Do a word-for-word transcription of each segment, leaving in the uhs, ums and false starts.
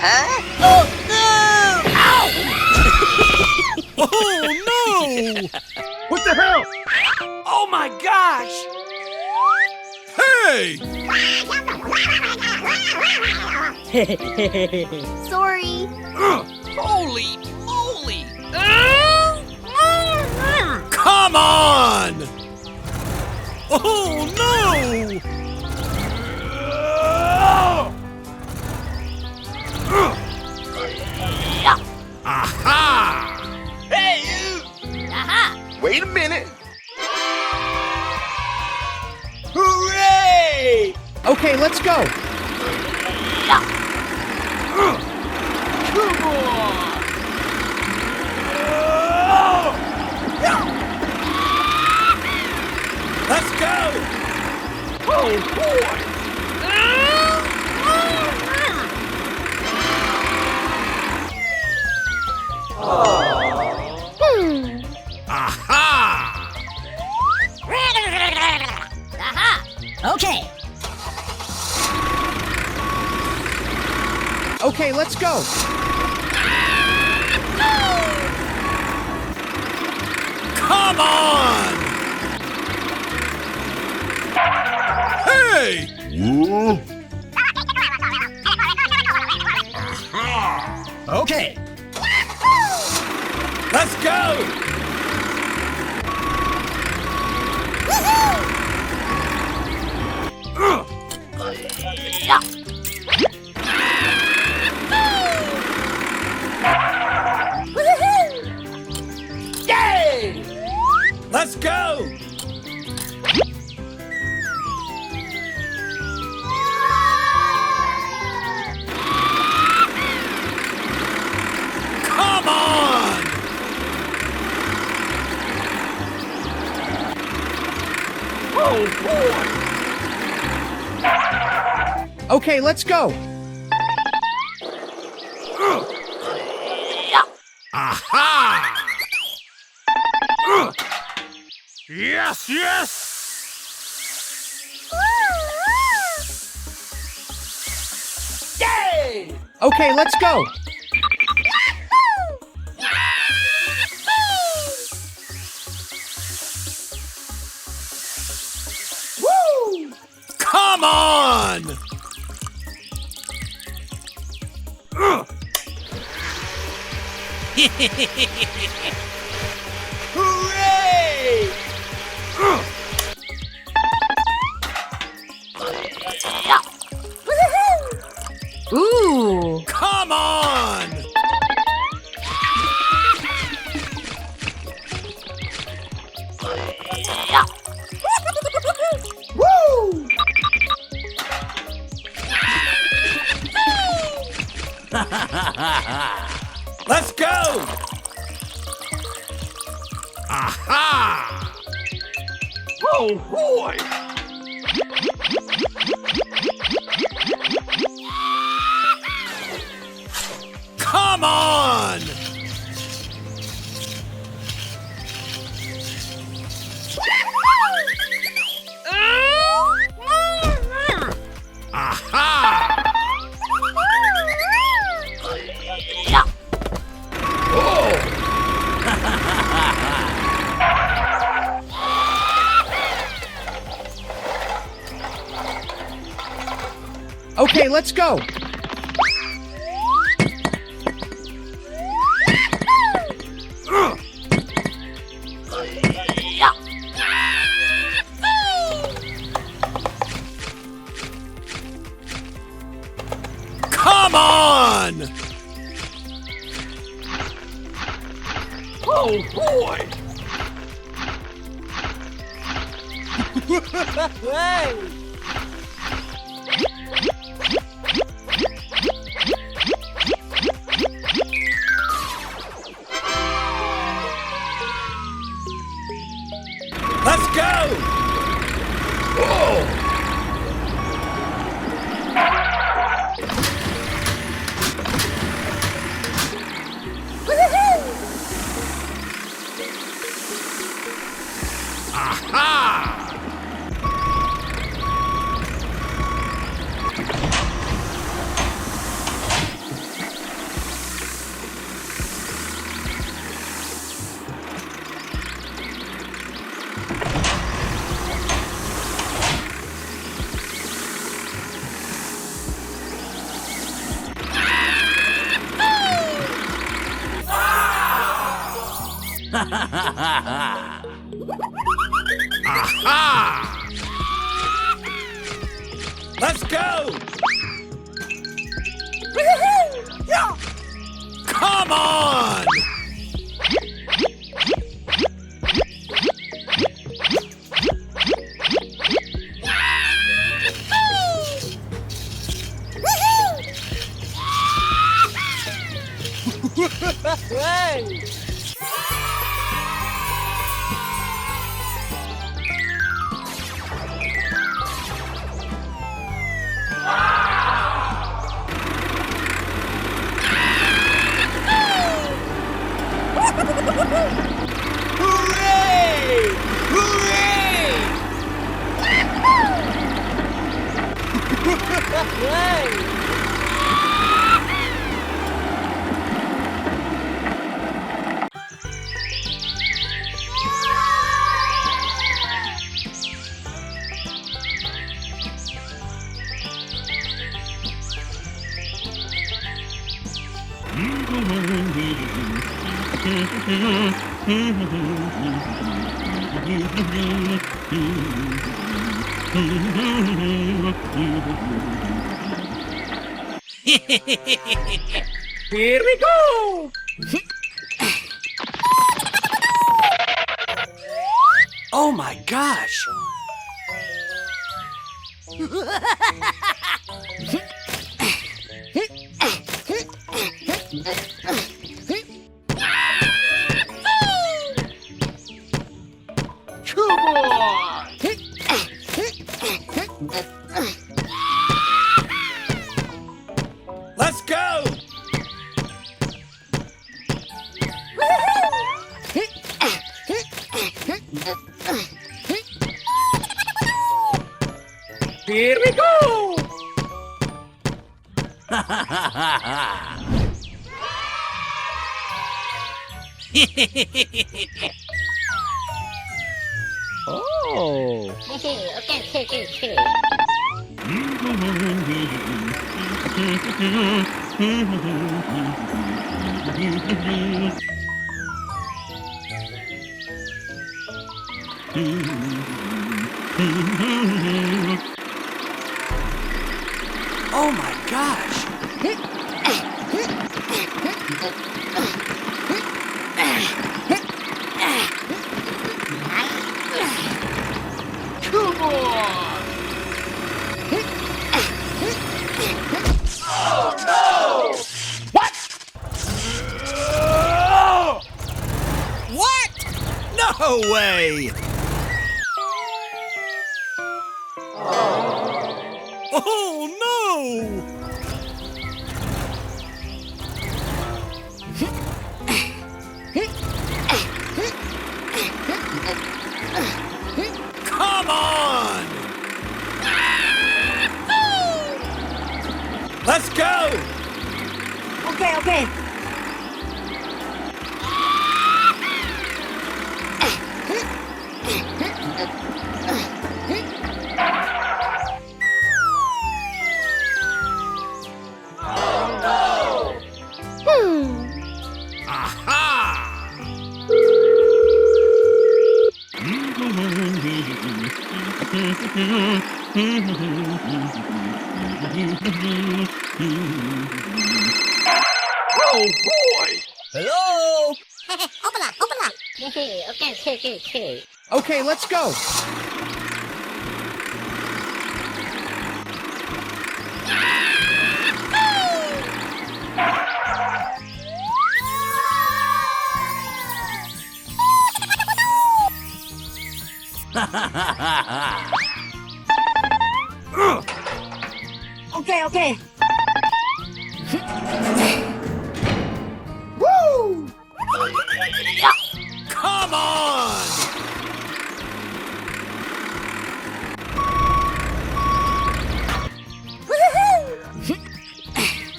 Huh? Oh, no! Ow! Oh, no! What the hell? Oh, my gosh! Hey! Sorry. Ugh, holy moly! Come on! Oh, no! Aha! Hey, you! Aha! Wait a minute! Hooray! Okay, let's go. Come on! Let's go! Oh, boy! Hmm. Aha! Aha! Okay. Okay, let's go. Come on! Hey! Whoa. Aha! Okay. Let's go! Yay! Let's go! Come on! Oh, boy! Okay, let's go. Aha! Yes, yes! Yay! Okay, let's go! Woo! Come on! Hooray! Ooh! Come on! Woo! Let's go! Aha! Oh, boy! Come on! Aha! Oh! Okay, let's go. Come on! Oh, boy! Hey! Let's go! Whoa! Aha! Aha! Let's go! Woohoo! Yeah! Come on! Hey! Hooray! Hooray! Here we go! Oh my gosh! Come on! Let's go! Here we go! Oh. Okay, okay, okay, okay. Oh my gosh! Come on! Oh no! What? What? No way! Oh no! Come on! Let's go! Okay, okay. Hmm. Aha! Oh boy! Hello! Open up, open up. Okay, okay, okay, okay. Okay, let's go. Okay, okay. Woo! Come on!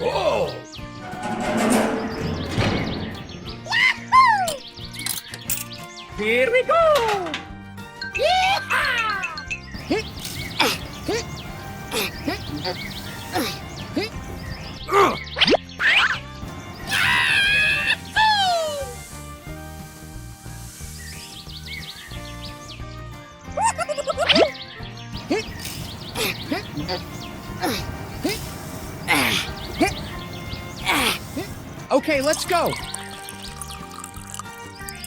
Oh! Here we go! Yeehaw! Okay, let's go.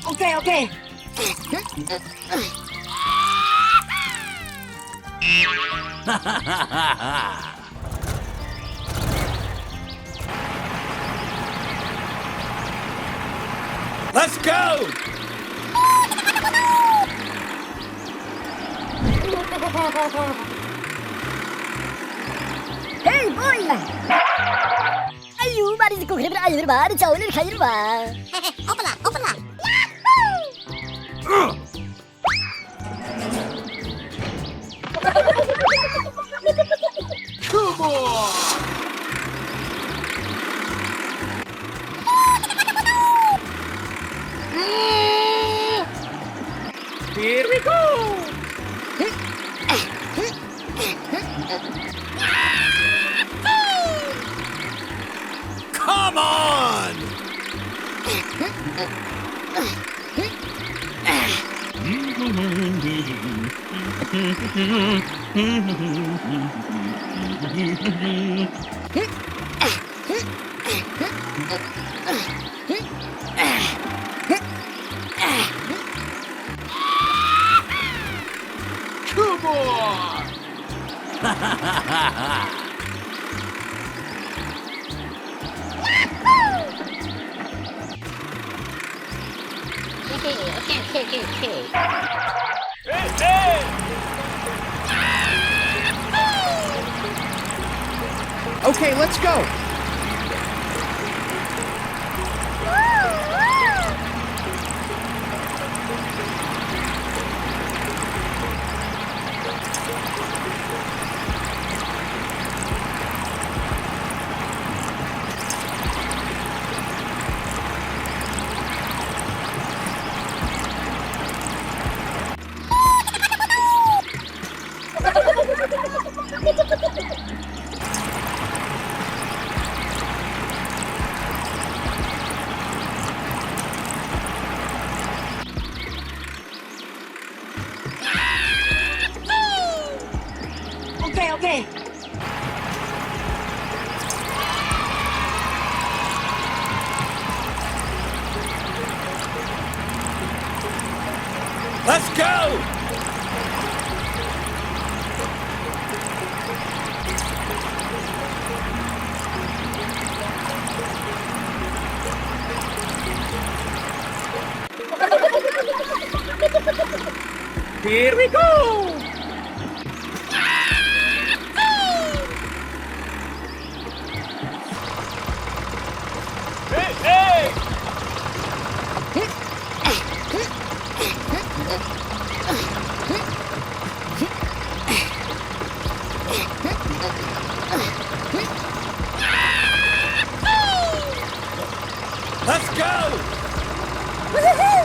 Okay, okay. Let's go! Hey, boy! Ayu, mari si kuhre bra ayu, mari chau lir khair ba. Opala, opala. Come on! Here we go! Come on! Come on! Okay, let's go. Okay, okay. Let's go! Here we go! Hey, hey! Let's go! Woo-hoo-hoo!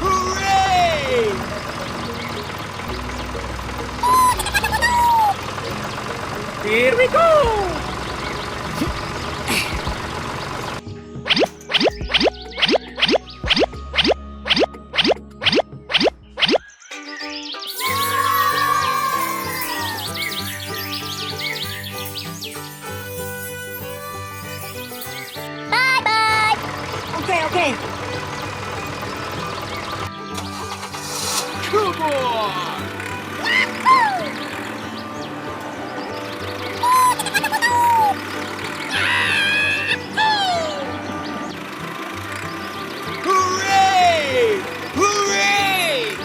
Hooray! Here we go! Bye bye. Okay, okay. Come on. Hooray! Hooray!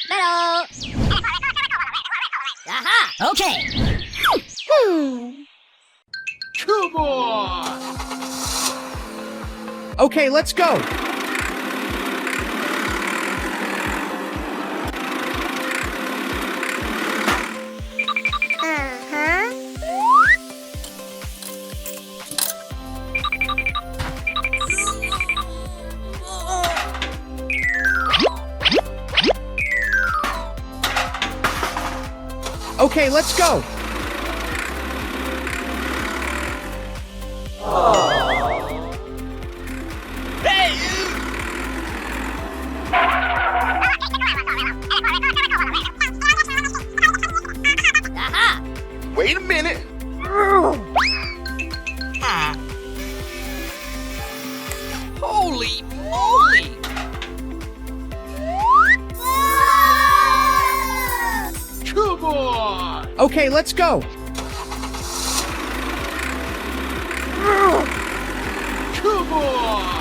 Hello. Aha. Okay. Hmm. Come on. Okay, let's go. Uh-huh. Okay, let's go. Wait a minute. Holy moly! Come on! Okay, let's go. Come on! Come on!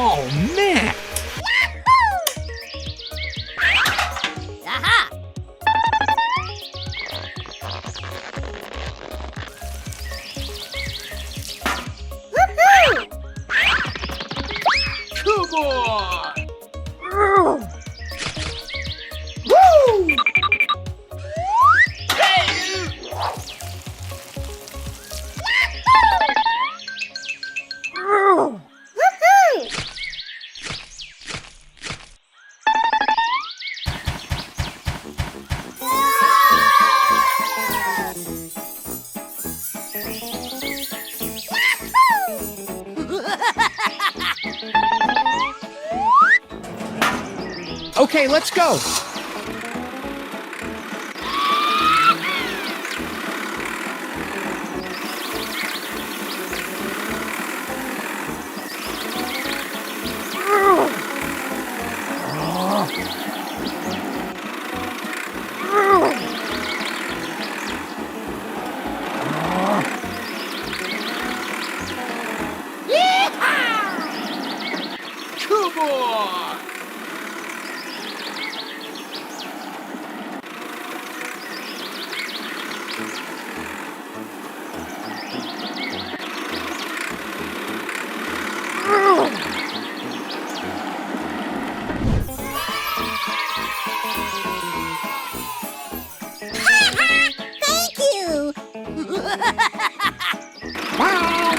Oh, man! Aha! Woohoo! Come on! Woo! Woohoo! Okay, let's go. Yeehaw! Come on! Thank you. Bye.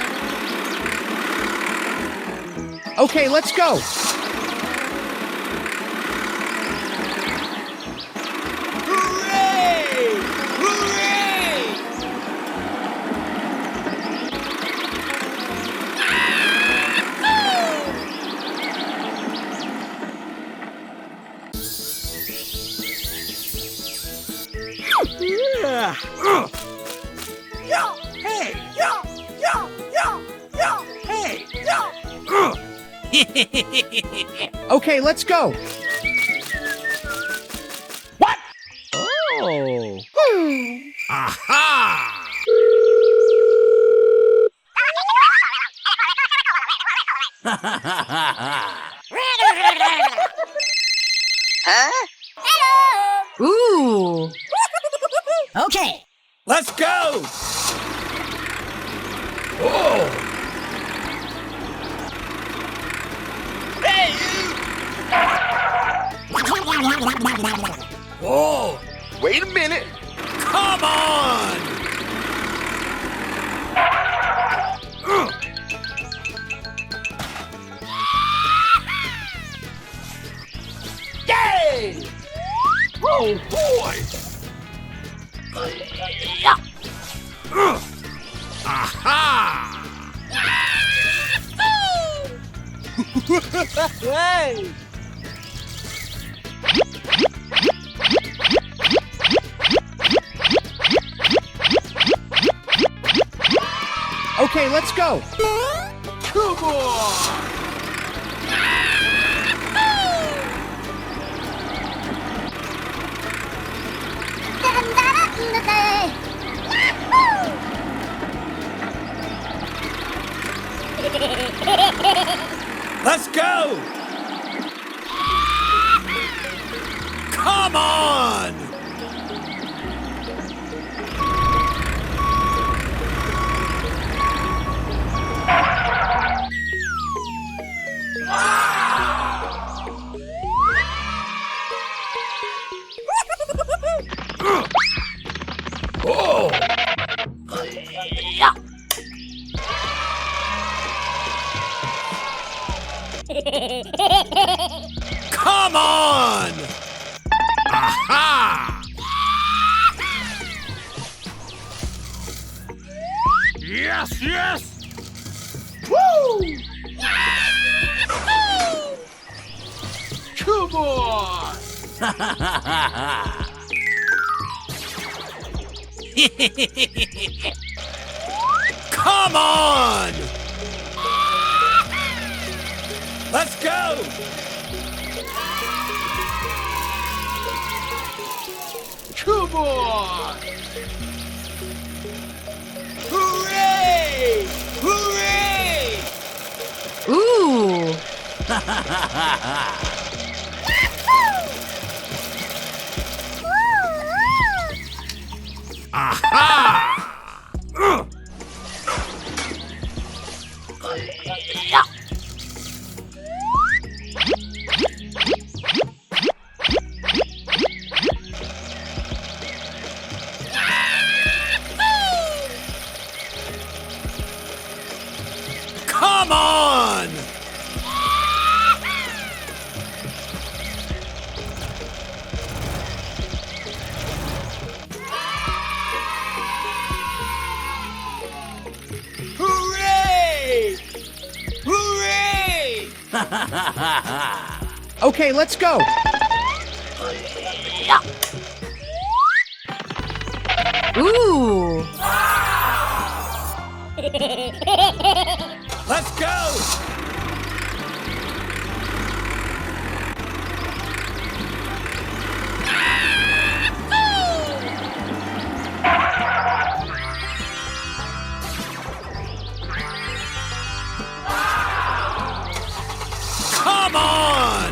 Okay, let's go. Hooray! Hooray! Hey! Hey! Okay, let's go. What? Oh. Hmm. Aha! Huh? Ooh. Okay. Let's go! Oh! Hey, you! Oh! Wait a minute! Come on! Yay! Oh, boy! Aha! Hey! Okay, let's go. Come on. Let's go. Come on! Oh! Come on! Aha! Yes, yes! Woo! Come on! Come on! Let's go! Come on! Hooray! Hooray! Ooh! Aha! Come on! Hooray! Hooray! Okay, let's go. Ooh. Let's go. Come on!